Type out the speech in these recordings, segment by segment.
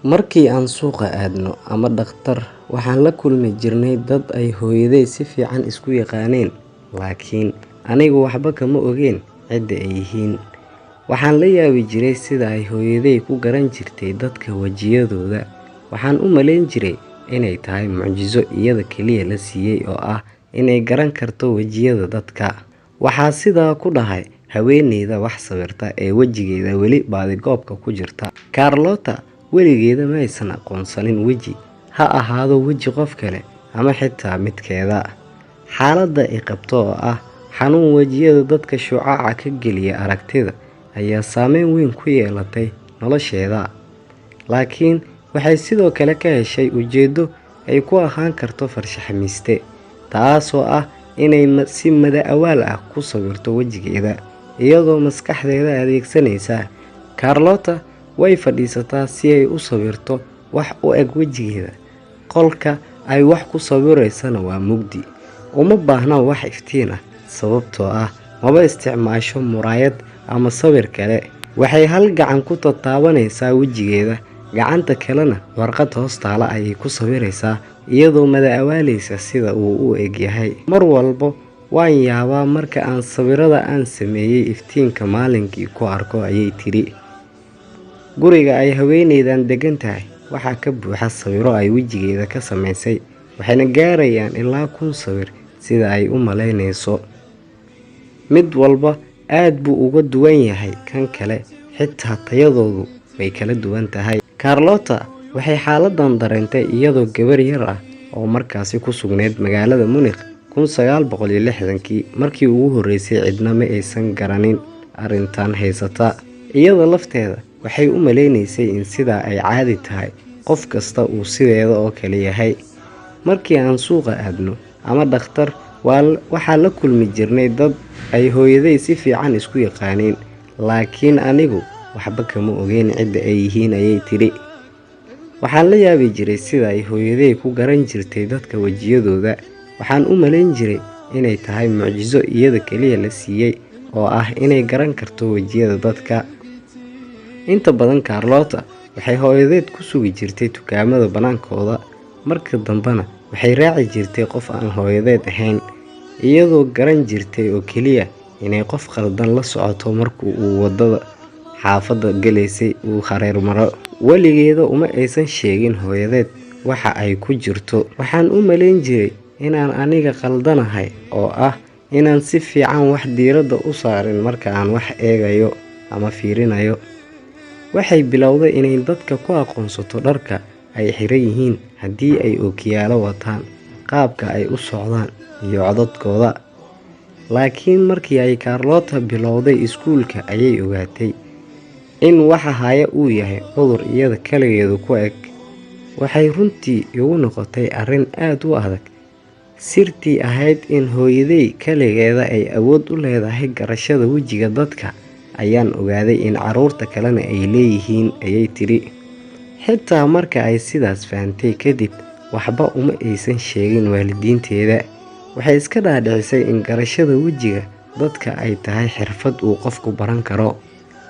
Markii aan suuqa aadno ama dhakhtar, waxaan la kulmi jirnay dad ay hooyaday si fiican isku yaqaaneen, laakiin anigu waxba kama ogeyn cidda ay yihiin. Waxaan la yaabi jiray sida ay hooyaday ku garan jirtay dadka wajiyadooda. Waxaan u malayn jiray inay tahay mucjiso iyada kaliya la siiyay oo ah inay garan karto wajiyada dadka. Waxaa sidaa ku dhahay haweeneyda wax sawirta ee wejigeeda weli baadigoobka ku jirta. Carlotta weligeeda ma aysan aqoonsanin weji, ha ahaado weji qof kale ama xitaa midkeeda. Xaaladda ay qabto oo ah xanuun wajiyada dadka shucaaca ka geliya aragtida ayaa saameyn weyn ku yeelatay nolosheeda. Laakiin waxay sidoo kale ka heshay ujeeddo ay ku ahaan karto farshaxaniiste, taasoo ah inay si mala-awaal ah ku sawirto wejigeeda iyadoo maskaxdeeda adeegsanaysa. Carlotta way fadhiisataa si ay u sawirto wax u eg wejigeeda. Qolka ay wax ku sawireysana waa mugdi. Uma baahna wax iftiin ah sababtoo ah maba isticmaasho muraayad ama sawir kale. Waxay hal gacan ku taataabanaysaa wejigeeda, gacanta kalena warqad hoos taalla ayay ku sawiraysaa iyadoo mala-awaalaysa sida uu u eg yahay. Mar walba waan yaabaa marka aan sawirada aan sameeyay iftiinka maalinkii ku arko, ayay tiri. Guriga ay haweeneydan degan tahay waxaa ka buuxa sawirro ay wejigeeda ka samaysay, waxayna gaarayaan ilaa 1000 sawir sida ay u malaynayso. Mid walba aad buu uga duwan yahay kan kale, xitaa tayadoodu way kala duwan tahay. Carlotta waxay xaaladdan dareentay iyadoo gabar yar ah oo markaasi ku sugnayd magaalada Munich 1960kii. Markii ugu horreysay cidna ma aysan garanin arrintan haysata. Iyada lafteeda waxay u maleynaysay in sidaa ay caadi tahay, qof kasta uu sideeda oo kale yahay. Markii aan suuqa aadno ama dhakhtar, waxaa la kulmi jirnay dad ay hooyaday si fiican isku yaqaaneen, laakiin anigu waxba kama ogeyn cidda ay yihiin, ayay tiri. Waxaan la yaabi jiray sida ay hooyaday ku garan jirtay dadka wajiyadooda. Waxaan u malayn jiray inay tahay mucjiso iyada kaliya la siiyay oo ah inay garan karto wajiyada dadka. Inta badan Carlotta waxay hooyadeed ku sugi jirtay dukaamada banaankooda, marka dambena waxay raaci jirtay qof aan hooyadeed ahayn, iyadoo garan jirtay oo keliya inay qof khaldan la socoto marka uu waddada xaafadda galaysay uu hareer maro. Weligeeda uma aysan sheegin hooyadeed waxa ay ku jirto. Waxaan u malayn jiray inaan aniga khaldanahay oo ah inaan si fiican wax diiradda u saarin marka aan wax eegayo ama fiirinayo. Waxay bilowday inay dadka ku aqoonsato dharka ay xiran yihiin, haddii ay ookiyaalo wataan, qaabka ay u socdaan iyo codadkooda. Laakiin markii ay Carlotta bilowday iskuulka ayay ogaatay in waxa haya uu yahay cudur iyada kaligeedu ku eg. Waxay runtii igu noqotay arrin aad u adag. Sirtii ahayd in hooyaday kaligeeda ay awood u leedahay garashada wejiga dadka ayaan ogaaday in carruurta kalena ay leeyihiin, ayay tiri. Xitaa marka ay sidaas fahantay kadib, waxba uma aysan sheegin waalidiinteeda. Waxay iska dhaadhicisay in garashada wejiga dadka ay tahay xirfad uu qofku baran karo,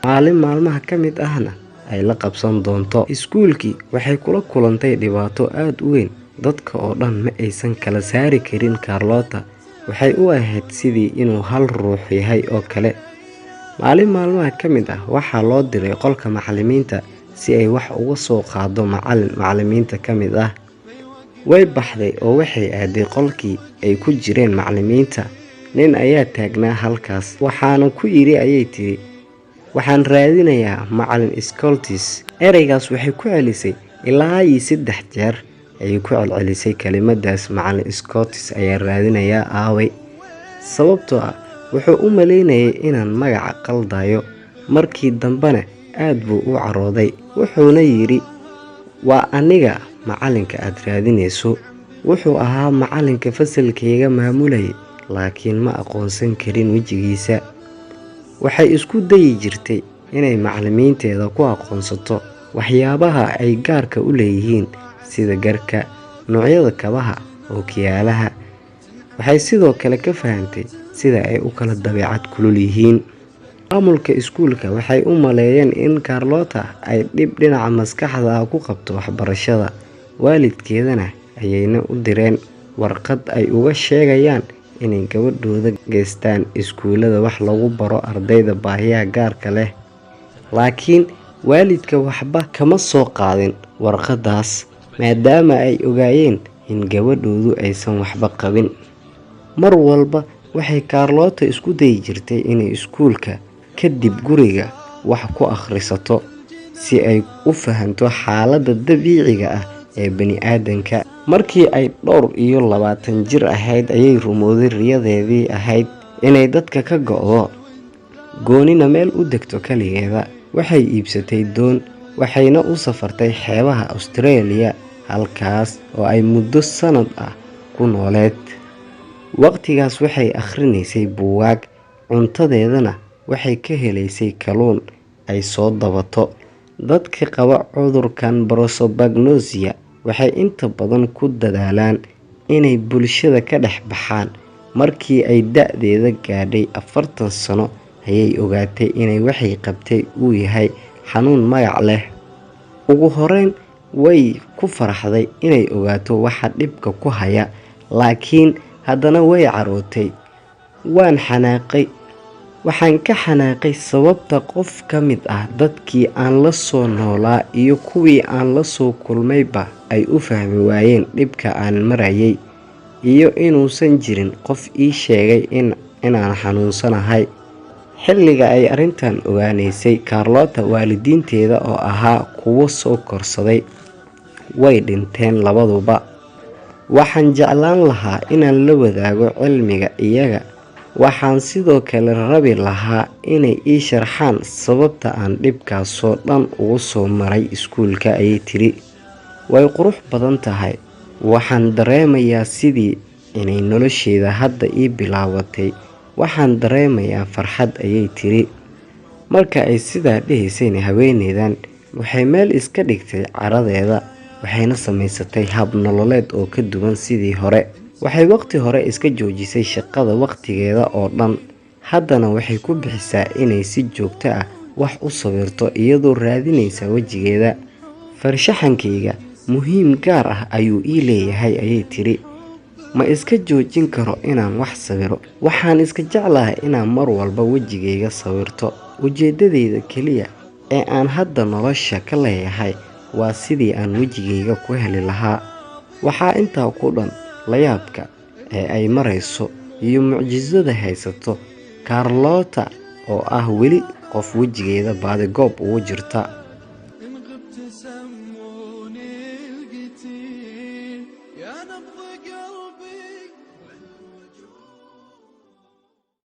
maalin maalmaha ka mid ahna ay la qabsan doonto. Iskuulkii waxay kula kulantay dhibaato aad u weyn. Dadka oo dhan ma aysan kala saari karin Carlotta. Waxay u ahayd sidii inuu hal ruux yahay oo kale. Maalin maalmaha ka mid ah waxaa loo diray qolka macallimiinta si ay wax uga soo qaaddo macallin macallimiinta ka mid ah. Way baxday oo waxay aaday qolkii ay ku jireen macallimiinta. Nin ayaa taagnaa halkaas. Waxaana ku yidhi, ayay tiri, "Waxaan raadinayaa Macallin Scholtes." Ereygaas waxay ku celisay ilaa iyo 3 jeer ayay ku celcelisay kelimadaas, "Macallin Scholtes ayaa raadinayaa, aaway?" Sababtoo ah wuxuu u malaynayay inaan magaca qaldayo. Markii dambena aad buu u carooday, wuxuuna yidhi, "Waa aniga macallinka aad raadinayso." Wuxuu ahaa macallinka fasalkayga maamulayay, laakiin ma aqoonsan karin wejigiisa. Waxay isku dayi jirtay inay macallimiinteeda ku aqoonsato waxyaabaha ay gaarka u leeyihiin sida garka, noocyada kabaha, ookiyaalaha. Waxay sidoo kale ka fahantay sida ay u kala dabeecad kulul yihiin. Maamulka iskuulka waxay u maleeyeen in Carlota ay dhib dhinaca maskaxda ah ku qabto waxbarashada, waalidkeedana ayayna u direen warqad ay uga sheegayaan inay gabadhooda geystaan iskuulada wax lagu baro ardayda baahiyaha gaarka leh. Laakiin waalidka waxba kama soo qaadin warqadaas, maadaama ay ogaayeen in gabadhoodu aysan waxba qabin. Mar walba waxay Carlota isku dayi jirtay inay iskuulka kadib guriga wax ku akhrisato si ay u fahanto xaaladda dabiiciga ah ee bani'aadanka. Markii ay dhowr iyo 20 jir ahayd ayay rumowday riyadeedii ahayd inay dadka ka go'do, goonina meel u degto kaligeeda. Waxay iibsatay doon, waxayna u safartay xeebaha Australia, halkaas oo ay muddo sanad ah ku nooleed. Waqtigaas waxay akhrinaysay buugaag, cuntadeedana waxay ka helaysay kalluun ay soo dabato. Dadka qaba cudurkan prosopagnosia waxay inta badan ku dadaalaan inay bulshada ka dhex baxaan. Markii ay da'deeda gaadhay 40 sano ayay ogaatay inay waxay qabtay uu yahay xanuun magac leh. Ugu horreyn way ku faraxday inay ogaato waxa dhibka ku haya, laakiin haddana way carootay. Waan xanaaqay. Waxaan ka xanaaqay sababta qof ka mid ah dadkii aan la soo noolaa iyo kuwii aan la soo kulmayba ay u fahmi waayeen dhibka aan marayay, iyo inuusan jirin qof ii sheegay inaan xanuunsanahay. Xilliga ay arrintan ogaanaysay, Carlota waalidiinteeda oo ahaa kuwo soo korsaday way dhinteen labaduba. Waxaan jeclaan lahaa inaan la wadaago cilmiga iyaga. Waxaan sidoo kale rabi lahaa inay ii sharxaan sababta aan dhibkaasoo dhan ugu soo maray iskuulka, ayay tiri. Way qurux badan tahay. Waxaan dareemayaa sidii inay nolosheyda hadda ii bilaabatay. Waxaan dareemayaa farxad, ayay tiri. Marka ay sidaa dhahaysayna, haweeneydan waxay meel iska dhigtay caradeeda, waxayna samaysatay hab nololeed oo ka duwan sidii hore. Waxay waqti hore iska joojisay shaqada waqtigeeda oo dhan, haddana waxay ku bixisaa inay si joogto ah wax u sawirto iyadoo raadinaysa wejigeeda. Farshaxankayga muhiim gaar ah ayuu ii leeyahay, ayay tiri. Ma iska joojin karo inaan wax sawiro. Waxaan iska jeclahay inaan mar walba wejigayga sawirto. Ujeedadayda keliya ee aan hadda nolosha ka leeyahay waa sidii aan wejigayga ku heli lahaa. Waxaa intaa ku dhan layaabka ee ay marayso iyo mucjisada haysato Carlota oo ah weli qof wejigeeda baadigoob ugu jirta.